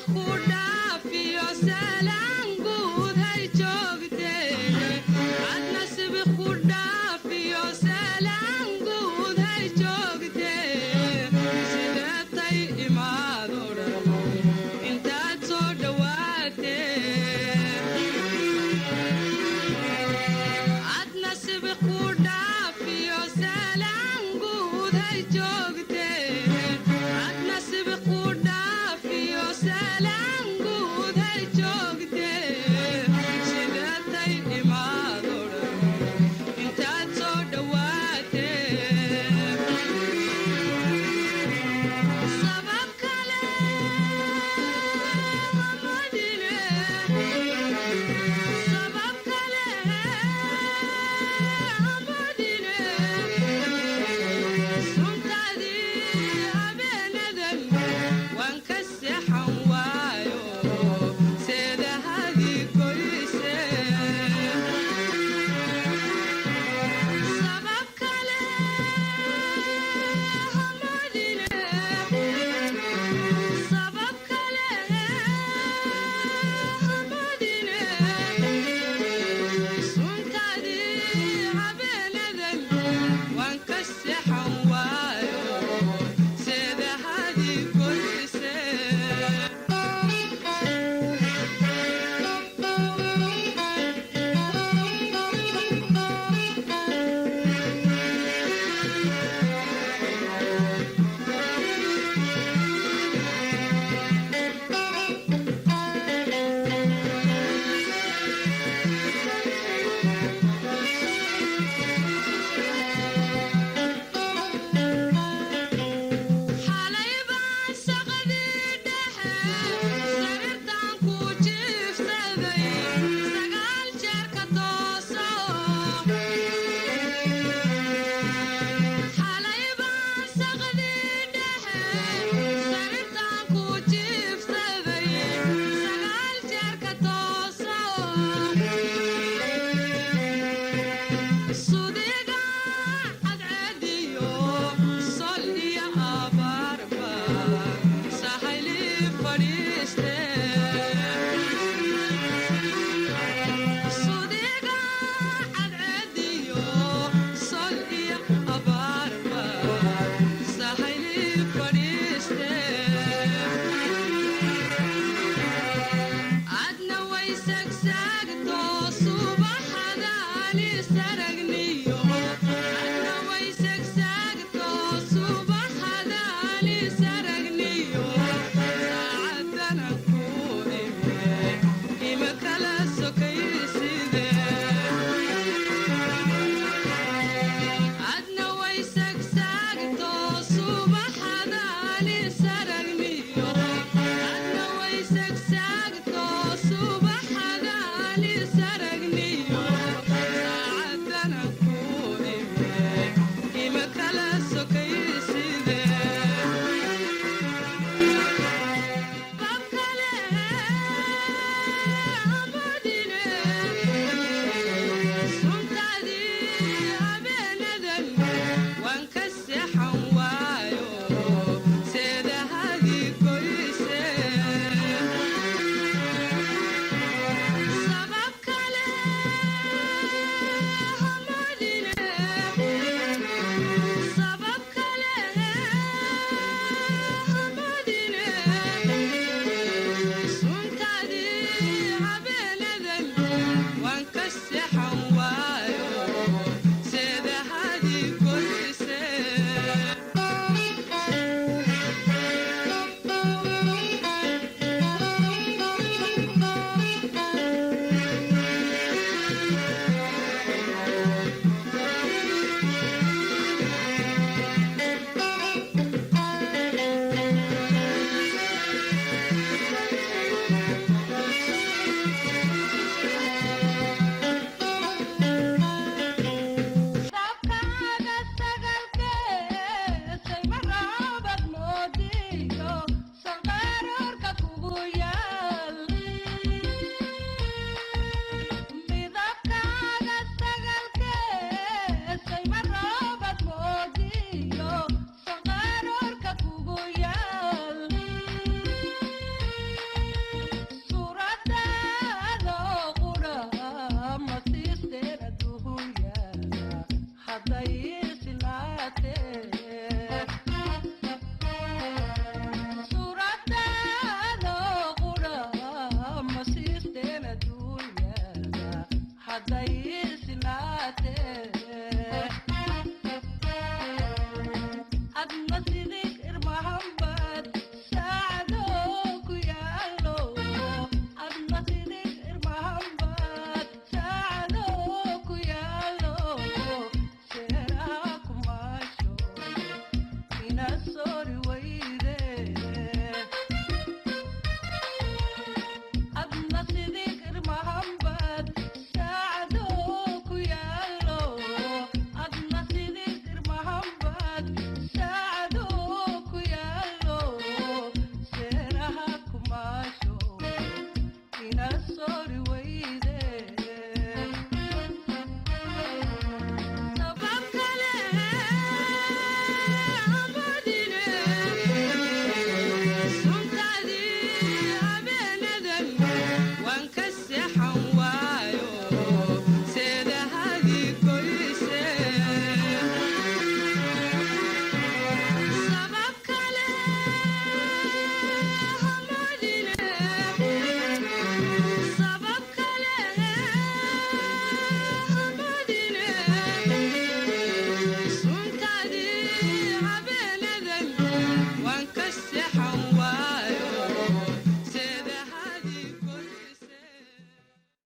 Ku dhaafiyo salaan guud hay joogtee, adna sibiq ku dhaafiyo salaan guud hay joogtee. Sideetay imaado dhan intaad soo dhowaatee, adna sibiq ku dhaafiyo salaan guud hay joogtee, adna sibiq ku dhaafiyo salaan guud hay joogtee. Sideetay imaado dhan intaad soo dhowaatee, sabab kale hamadine, sabab kale hamadine. Suntaadii habeenadan waan ka seexan waayo, seedahadii goyse. Sabab kale hamadine, sabab kale hamadine. Suntaadii habeenadan waan ka seexan waayo, seedahadii goyse. Xalay baan saqadii dhexe sariirtaan ku jiifsaday, 9 jeer ka tooso. Xalay baan saqadii dhexe sariirtaan ku jiifsaday, 9 jeer ka tooso. Sudiga cadceediyo sol iyo abaarba sahayli fadhiiste.